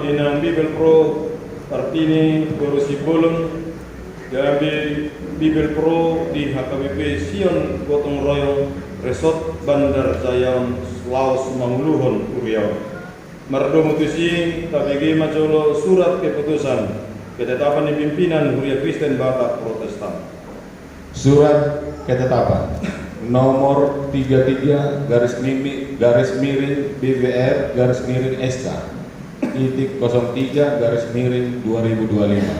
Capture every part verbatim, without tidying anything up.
Inang Bibelvrouw Kartini boru Simbolon, gabe Bibelvrouw di H K B P Sion Gotong Royong Resort Bandar Jaya on laos manguluhon huria on. Mardomu tusi, tabege ma jolo surat keputusan ketetapan ni pimpinan Huria Kristen Batak Protestan. Surat ketetapan nomor tiga tiga garis mimi-, garis miring B V R garis miring S K titik kosong tiga garis miring dua ribu dua lima.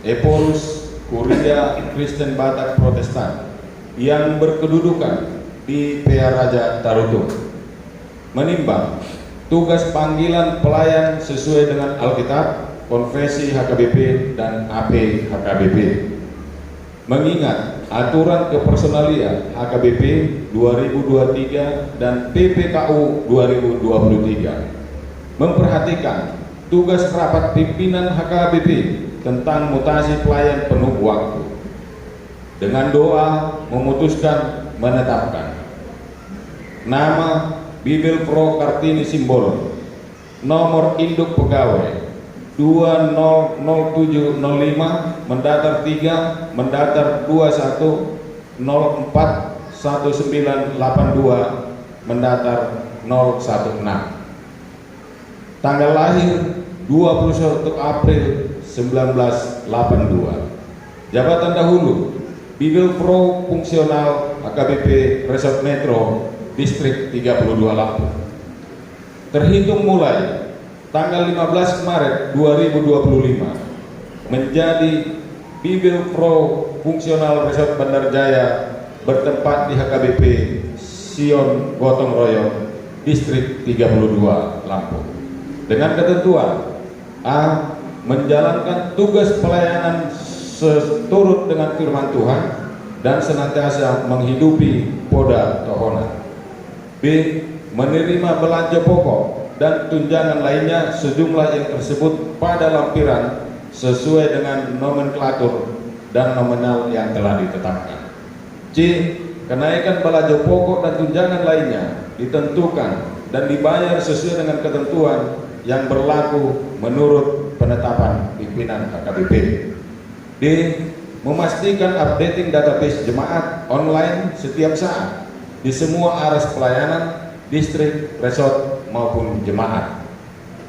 Ephorus, Huria Kristen Batak Protestan yang berkedudukan di Pearaja Tarutung. Menimbang tugas panggilan pelayan sesuai dengan Alkitab, konfesi H K B P, dan A P H K B P. Mengingat aturan kepersonalian H K B P dua ribu dua puluh tiga dan P P K U dua ribu dua puluh tiga. Memperhatikan tugas rapat pimpinan H K B P tentang mutasi pelayan penuh waktu. Dengan doa memutuskan menetapkan nama Bibelvrouw Kartini Simbolon, nomor induk pegawai dua nol nol tujuh nol lima mendatar tiga mendatar dua satu nol empat satu sembilan delapan dua mendatar nol satu enam. Tanggal lahir dua puluh satu April sembilan belas delapan dua. Jabatan dahulu, Bibelvrouw fungsional H K B P Resort Metro Distrik tiga puluh dua Lampung. Terhitung mulai tanggal lima belas Maret dua ribu dua puluh lima, menjadi Bibelvrouw fungsional Resort Bandar Jaya bertempat di H K B P Sion Gotong Royong Distrik tiga puluh dua Lampung. Dengan ketentuan: A. Menjalankan tugas pelayanan seturut dengan firman Tuhan dan senantiasa menghidupi poda tohonan. B. Menerima belanja pokok dan tunjangan lainnya sejumlah yang tersebut pada lampiran sesuai dengan nomenklatur dan nominal yang telah ditetapkan. C. Kenaikan belanja pokok dan tunjangan lainnya ditentukan dan dibayar sesuai dengan ketentuan yang berlaku menurut penetapan pimpinan H K B P. D. Memastikan updating database jemaat online setiap saat di semua aras pelayanan, distrik, resort, maupun jemaat.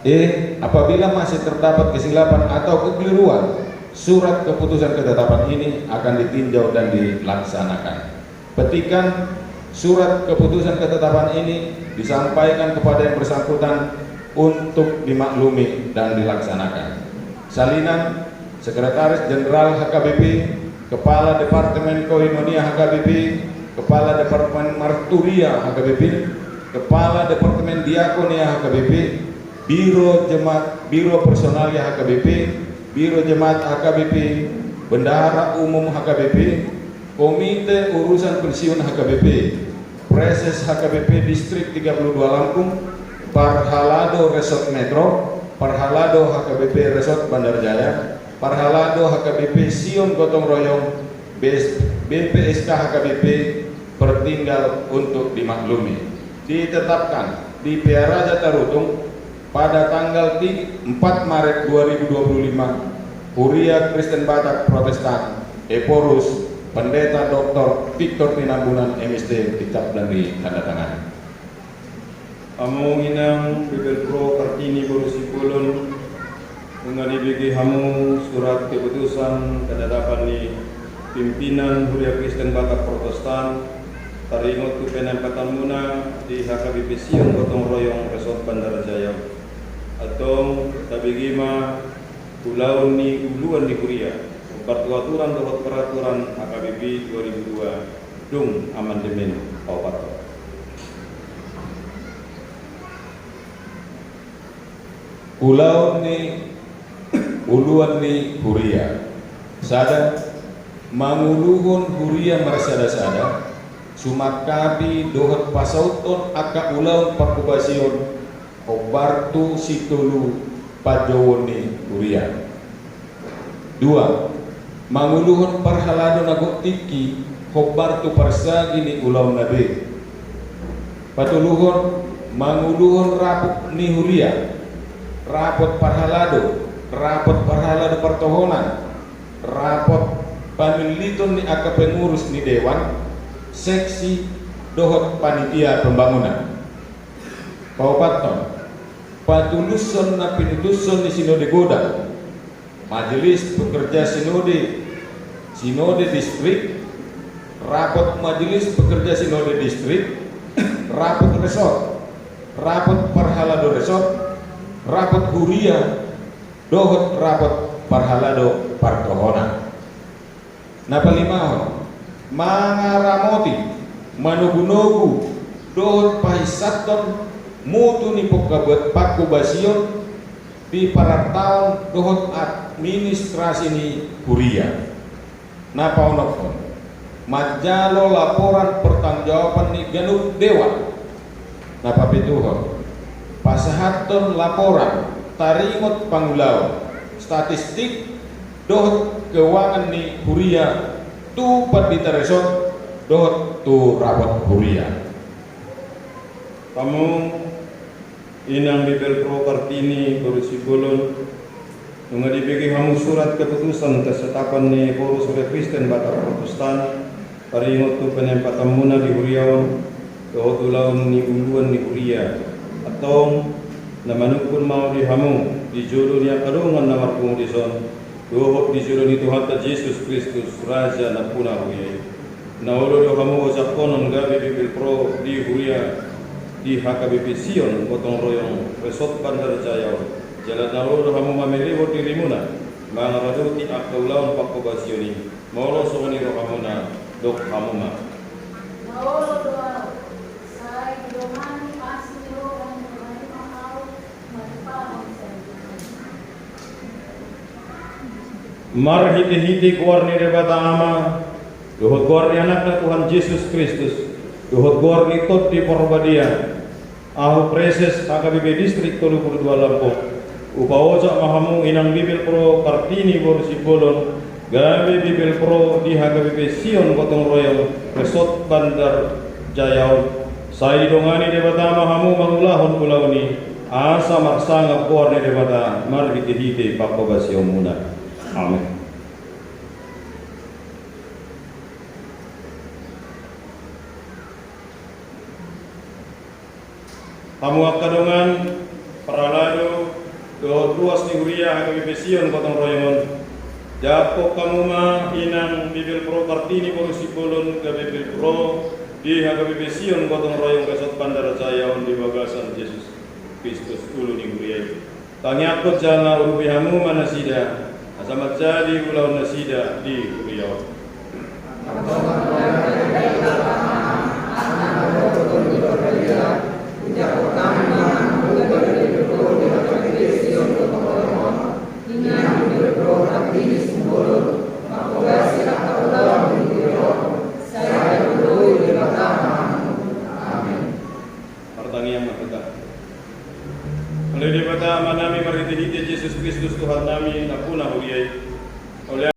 E. Apabila masih terdapat kesilapan atau kekeliruan, surat keputusan ketetapan ini akan ditinjau dan dilaksanakan. Petikan: surat keputusan ketetapan ini disampaikan kepada yang bersangkutan untuk dimaklumi dan dilaksanakan. Salinan: Sekretaris Jenderal H K B P, Kepala Departemen Koinonia H K B P, Kepala Departemen Marturia H K B P, Kepala Departemen Diakonia H K B P, Biro Jemaat, Biro Personalia H K B P, Biro Jemaat H K B P, Bendahara Umum H K B P, Komite Urusan Pensiun H K B P, Praeses H K B P Distrik tiga puluh dua Lampung, Parhalado Resort Metro, Parhalado H K B P Resort Bandar Jaya, Parhalado H K B P Sion Gotong Royong, B S, B P S K H K B P, pertinggal untuk dimaklumi. Ditetapkan di Pearaja Tarutung pada tanggal ti-, empat Maret dua ribu dua puluh lima, Huria Kristen Batak Protestan, Ephorus, Pendeta Doktor Victor Tinambunan, M S D, dicap dan ditandatangani. Hamu inang Bibelvrouw Kartini boru Simbolon, nunga dibege hamu surat keputusan ketetapan ni pimpinan Huria Kristen Batak Protestan, taringot tu penempatanmuna di H K B P Sion Gotong Royong Resort Bandar Jaya. Antong tabege ma ulaon ni uluan ni huria, peraturan dohot peraturan H K B P dua ribu dua, dung amandemen paopat. Ulaon ni uluan ni huria. Sada, manguluhon huria marsadasada, sumangkapi dohot pasauthon angka ulaon pangkobasion, hombar tu sitolu panjouon ni huria. Dua, manguluhon parhalado na gok tingki, hombar tu parsagi ni ulaonna be. Patoluhon, manguluhon rapuk ni huria, rapot parhalado, rapot parhalado partohonan, rapot panulliton ni angka pengurus ni dewan, seksi dohot panitia pembangunan. Paopathon, patulushon na pinutushon ni sinode godang, majelis pekerja sinode, sinode distrik, rapot majelis pekerja sinode distrik, rapot resort, rapot parhalado resort, rapot huria, dohot rapot parhalado partohonan. Na palimahon, mangaramoti, manogunogu, dohot pahinsanhon mutu ni pangkoba-, pangkobasion di parantaon dohot administrasi ni huria. Na paonomhon, manjalo laporan pertanggungjawaban ni ganup dewan. Na papituhon, pasahathon laporan taringot pangulaon, statistik, dohot keuangan ni huria tu pandita resort dohot tu rapot huria. Hamu inang Bibelvrouw Kartini boru Simbolon, nunga dibege hamu surat keputusan kesetapan ni Boru Sore Kristen Batak Protestan, taringot tu penempatanmuna di huria on, dohot ulaon ni uluan ni huria. Antong, na manungkun ma au di hamu, di jolo ni angka dongan na marpungu dison, dohot di jolo ni Tuhanta Jesus Kristus, Raja nampuna huria i. Na olo do hamu ojakhonon gabe Bibelvrouw di huria di H K B P Sion Gotong Royong Resort Bandar Jaya on. Jala na olo do hamu mamelehon dirimuna, mangaradoti angka ulaon pangkobasion i, molo songon i rohamuna, dok hamu ma. Na olo do au, sai didongani asi ni roha ni roha i ma au, Marhitehite goar ni Debata Ama, dohot goar ni Anakna Tuhan Jesus Kristus, dohot goar ni Tondi Parbadia, ahu Praeses H K B P Distrik tolu pulu dua Lampung, hupaojak ma hamu inang Bibelvrouw Kartini boru Simbolon, gabe Bibelvrouw di H K B P Sion Gotong Royong Resort Bandar Jaya on. Sai didongani Debata ma hamu mangulahon ulaon i, asa marsangap goar ni Debata marhitehite pangkobasionmuna. Amen. Hamu angka dongan, parhalado, dohot ruas ni huria H K B P Sion Gotong Royong on. Japhon hamu ma inang Bibelvrouw Kartini boru Simbolon gabe Bibelvrouw di H K B P Sion Gotong Royong Resort Bandar Jaya on di bagasan Jesus Kristus ulu ni huria i. Tangiangkon jala urupi hamu ma nasida, asa manjadi ulaon nasida di huria on. Martangiang ma hita. Ale Debata Amanami, marhitehite Jesus Kristus Tuhannami, nampuna huria i. Ale